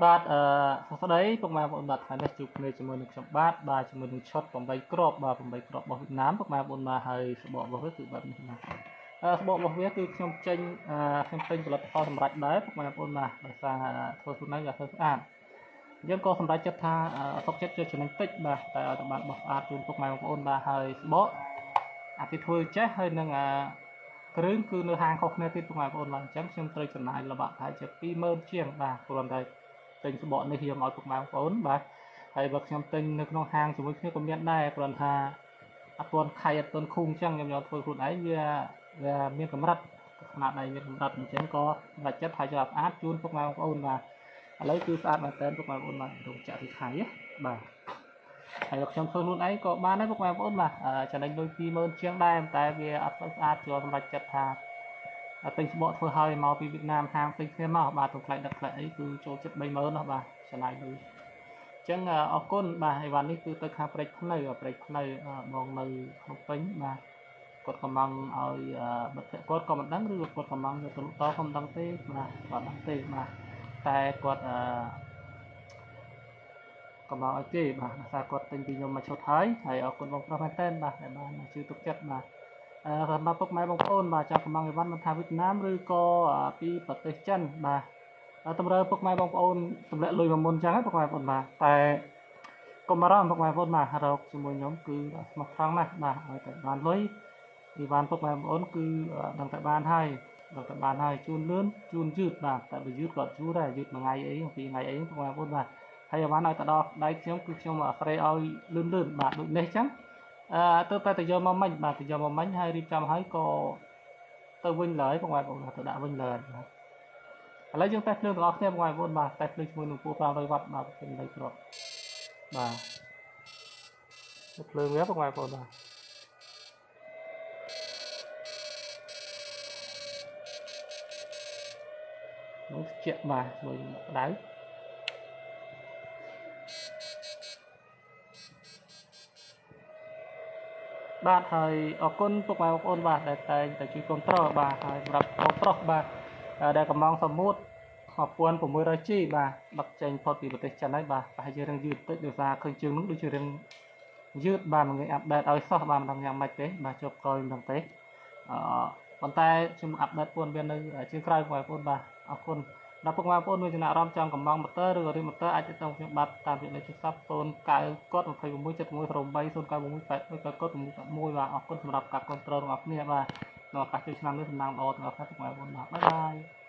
បាទអឺសួស្តីពុកម៉ែបងប្អូនបាទថ្ងៃនេះជួបគ្នាជាមួយនឹងខ្ញុំបាទបាទជាមួយនឹងឈុត8គ្រាប់បាទ8គ្រាប់របស់វៀតណាមពុកម៉ែបងប្អូនបាទហើយសបករបស់វាគឺបែបនេះបាទសបករបស់វាគឺខ្ញុំចេញខ្ញុំទិញផលិតផលសម្រាប់ដែរពុកម៉ែបងប្អូនបាទដោយសារធ្វើខ្លួនឯងវាធ្វើស្អាតយើងក៏សម្រេចចិត្តថាសុកចិត្តយកចំណេញតិចបាទតែឲ្យតែបានបោះស្អាតជូនពុកម៉ែបងប្អូនបាទហើយសបកអាគេធ្វើចេះហើយនឹងអាគ្រឿងគឺនៅហាងខុសគ្នាទៀតពុកម៉ែបងប្អូនបាទអញ្ចឹងខ្ញុំត្រូវចំណាយល្បាក់ប្រហែលជា20000ជាងបាទគ្រាន់តែទិញសបកនេះខ្ញុំឲ្យពុកម៉ែបងប្អូនបាទហើយបើខ្ញុំទិញនៅក្នុងហាងជាមួយគ្នាក៏មានដែរគ្រាន់ថាអត់ទាន់ខៃអត់ទាន់ខូងអញ្ចឹងខ្ញុំយកធ្វើខ្លួនឯងវាវាមានកម្រិតຂະຫນាតដៃមានកម្រិតអញ្ចឹងក៏សម្រេចចិត្តថាយកស្អាតជូនពុកម៉ែបងប្អូនបាទឥឡូវគឺស្អាតមែនតើពុកម៉ែបងប្អូនបាទរោងចក្រទីខៃបាទហើយខ្ញុំធ្វើខ្លួនឯងក៏បានដែរពុកម៉ែបងប្អូនបាទចំណេញលុយ20000ជាងដែរតែវាអត់ស្អាតចូលសម្រេចចិត្តថាទិញស្បកធ្វើឲ្យមកពីវៀតណាមហាងទិញគ្នាមកបាទទៅថ្លៃដឹកថ្លៃអីគឺចូលចិត្ត30000នោះបាទចំណាយលុយអញ្ចឹងអរគុណបាទអីវ៉ាន់នេះគឺទៅខាងព្រែកភ្នៅព្រែកភ្នៅបងនៅភ្នំពេញបាទគាត់កំងឲ្យមិត្តភក្តិគាត់ក៏មិនដឹងឬគាត់កំងយកទៅលក់តក៏មិនដឹងទេបាទគាត់ដឹងទេបាទតែគាត់អឺកំងឲ្យគេបាទដោយសារគាត់ទិញពីខ្ញុំមួយឈុតហើយហើយអរគុណបងប្រុសមែនទែនបាទដែលបានជឿទុកចិត្តបាទសម្រាប់ពុកម៉ែបងប្អូនបាទចាំកំងអីវ៉ាន់មិនថាវៀតណាមឬក៏ពីប្រទេសចិនបាទតម្រូវពុកម៉ែបងប្អូនទម្លាក់លុយមកមុនចឹងពុកម៉ែបងប្អូនបាទតែកុំបារម្ភពុកម៉ែបងប្អូនបាទរកជាមួយខ្ញុំគឺស្មោះត្រង់ណាស់បាទឲ្យតែបានលុយអីវ៉ាន់ពុកម៉ែបងប្អូនគឺដឹងតែបានហើយដឹងតែបានហើយជូនលឿនជូនយឺតបាទតែបើយឺតក៏យូរដែរយឺតមួយថ្ងៃអីពីរថ្ងៃអីពុកម៉ែបងប្អូនបាទហើយអីវ៉ាន់ឲ្យទៅដល់ដៃខ្ញុំគឺខ្ញុំអស្រេឲ្យលឿនលឿនបាទដូចនេះចឹងអឺទៅតែទៅយកមកមិញបាទទៅយកមកមិញហើយរៀបចំហើយក៏ទៅវិញឡើយបងប្អូនទៅដាក់វិញឡើយបាទឥឡូវយើងតេស្តភ្លើងទាំងអស់គ្នាបងប្អូនបាទតេស្តភ្លើងជាមួយនឹងពូ500វ៉ាត់បាទเป็น3គ្រាប់បាទភ្លើងវាបងប្អូនបាទនោះជាក់បាទជាមួយនឹងក្តៅបាទហើយអរគុណពុកម៉ែបងប្អូនបាទដែលតែងតែជួយគ្រប់គ្រងបាទហើយសម្រាប់បងប្រុសបាទដែលកំងសមុទ្រ 1600G បាទដឹកចេញផុតពីប្រទេសចិនហើយបាទប្រហែលជារឿងយឺតតិចដោយសារឃើញជើងនោះដូចជារឿងយឺតបាទមិនងាយអាប់ដេតឲ្យសោះបាទមិនដឹងយ៉ាងម៉េចទេបាទជាប់ក្រោយមិនដឹងទេអឺប៉ុន្តែខ្ញុំអាប់ដេតព័ត៌មាននៅជាក្រោយបងប្អូនបាទអរគុណដល់ពុកម៉ែបងប្អូនមានចំណាប់អារម្មណ៍ចង់កំងម៉ូទ័រឬក៏រីម៉ូទ័រអាចទាក់ទងខ្ញុំបាទតាមរយៈលេខទូរស័ព្ទ09កត់26 71 08 096 81កត់681បាទអរគុណសម្រាប់ការគាំទ្ររបស់អ្នកបាទក្នុងឱកាសជួយឆ្នាំនេះសំណាងល្អទាំងអស់គ្នាពុកម៉ែបងប្អូនបាទបាយបាយ។